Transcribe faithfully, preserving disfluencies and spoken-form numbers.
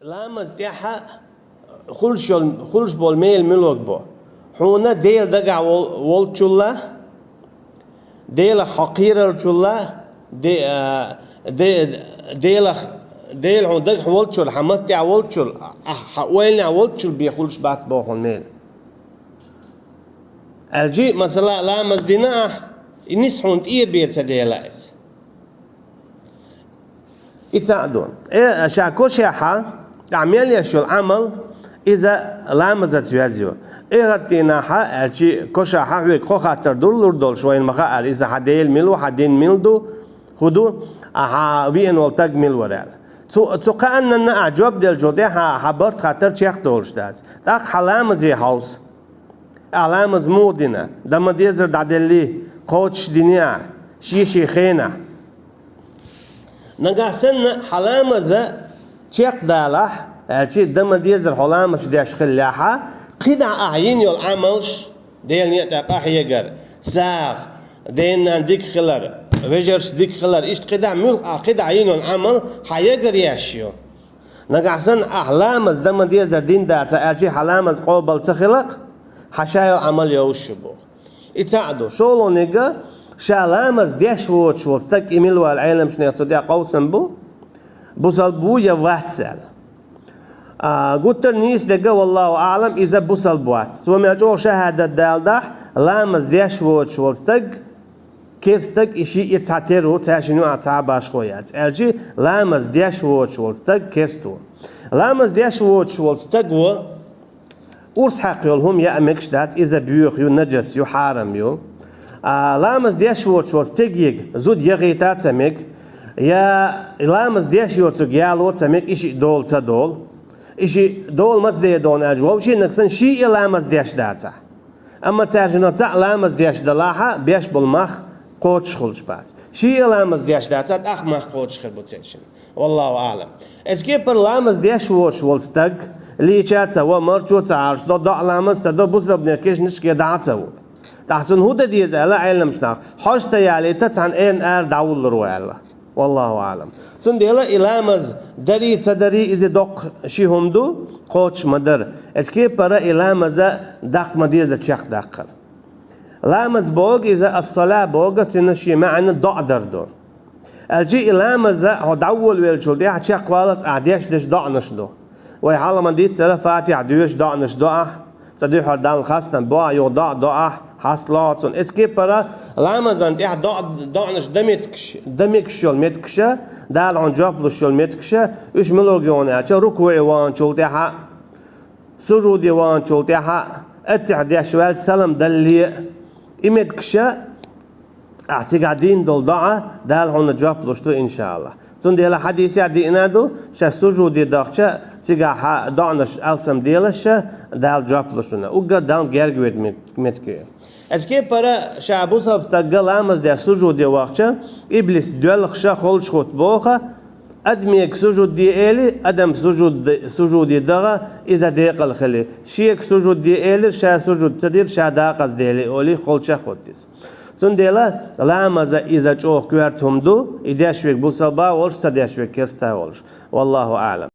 Ламаз тӀехьа хуьлуш йол-, хуьлуш болу мел муьлург бу? Хьуна Дела дагахь вол-, волчул а, Делах хьо кхерарчул а, де-, а, де-, Делах, Дела хьуна дагахь волчул, хьан маттехь волчул, а, хьан ойланехь волчул бен хуьлуш бац боху хьуна мел. Аьлчи, масала, ламаз дина ахь, и нис хьуна тӀера бен ца дела иза. И цхьаъ ду. Э, ша кошехьа, ахь мел еш йолу Ӏамал, иза ламазаца веза ю. Э, гӀаттийнахьа, аьлчи кошахьа хьоьга кхо хаттар дур лур долуш вайна ма хаара, иза хьан Дела мила ву, хьан дин мила ду, хӀун ду, а хьан веана волу таг мила вара аьлла. Цу, цу кхааннанна ахь жоп деллачул тӀаьхьа хьан барт хаттар чекхдолуш дац. ТӀаккха хьан ламазе хьовса. Ахь ламаз муха дина, дан ма дезара дӀаделлий, кхочуш диний ахь, шен-шен хенахь. Нагахь санна хьан ламаза чекхдалахь, аьлчи дан ма дезара хьо ламаз деш хиллехьа, кхидӀа ахь йина йолу Ӏамалш, Делан некъа тӀехь къахьегар, сагӀа, ден-ненан дика хилар, вежаршца дика хилар, иштта кхидӀа муьлхха ахь кхидӀа йина йолу Ӏамал хьан ягар еш ю. Нагахь санна ахь ламаз дан ма дезара дина дацахь, аьлчи хьан ламаз къобал ца хилахь, хьан ша йолу Ӏамал йовш ю боху. И цхьаъ ду. ШолгӀаниг, ша ламаз деш воцуш волу стаг и мила ву аьлла, Ӏеламнехан цу тӀехь къовсам бу, бусалба ву я вац аьлла. А, гуттар а нийса дерг, валлаху аӀлам, иза бусалба вац. Цо мел чӀогӀа шахӀадат даладахь, ламаз деш воцуш волу стаг керстаг, и шиъ, и цхьа тера ву, цаьршинна юкъахь цхьа а башхо яц. Аьлчи ламаз деш воцуш волу стаг керст ву. Ламаз деш воцуш волу стаг ву, урс хьакха йолу хӀума яа мегаш дац, иза боьха ю, наджас ю, хьарам ю. А, ламаз деш воцуш волу стегега зуда яхийта а ца мега, я ламаз деш йоцург яло а ца мега, и шиъ дола ца долу. И шиъ дола маца дедона аьлча, вовшийн нагахь санна шиъ а ламаз деш дацахь. Амма цаьршиннах цхьаъ ламаз деш далахьа, беш болу мах кхочуш хуьлуш бац. Шиъ а ламаз деш дацахь, тӀаккха мах кхочуш хир бу цаьршинна. Валлаху аӀлам. Эцу кепара ламаз деш воцуш волу стаг, лийча а ца во, марчо а ца Ӏалаш до, доӀа ламаз а ца до, бусалбанийн кешнашке дӀа а ца ву. ТӀаккха цунна хӀун дан деза аьлла Ӏеламнаха, хьожа ца ялийта, цхьана эрна ара дӀавуллур ву аьлла. Валлаху аӀлам. Цундела и ламаз дарий, ца дарий, иза доккха ши хӀума ду, кхочуш ма дара. Эцу кепара и ламаза даккха ма деза чекхдаккхар. Ламаз боху иза, ас-сала боху, цуьнан шен маьӀна доӀа дар ду. Аьлчи и ламаза хьо дӀаволавеллачул тӀаьхьа чекхваллалц ахь деш дерш доӀанаш ду. Вай хьалха ма-дийццара, Фатихьа доьшуш доӀанаш до ахь, цкъа дуьххьара Далла хастам бо ахь, юха доӀа до ахь, хьасталахь цунна. Эцу кепара ламазан тӀехь доӀа, доӀанаш дан меттигаш, дан мегаш йолу меттигаш, Дала хьуна жоп луш йолу меттигаш, уьш муьлург ю аьлча, рукуӀе ваханчул тӀаьхьа, сужуде ваханчул тӀаьхьа, аттахьият деш ваьлча салам далале, и меттигаш, ахь цигахь дийна долу доӀа Дала хьуна жоп луш ду, иншааллахӀ. Цундела хьадисехь диъна ду, ша сужуде дахча, цигахь хьан доӀанаш алсам делаш, Дала жоп луш ву. Уггар Далла гергаведа мет-, меттиг ю. Эцу кепара ша бусалба стаг ламаз деш сужуде вахча, иблис доьлхуш а, холчухутту боху, адамега сужуд де эли, адам сужуд-, сужуде даха, иза декъала хили. Шега сужуд де эли, ша сужуд ца дира, ша дакъаза дели, олий, холча а хӀутту иза. Цундела ламаза иза чӀогӀа коьрта хӀума ду, и деш верг бусалба а волуш, ца деш верг керста а волуш. Валлаху аӀлам.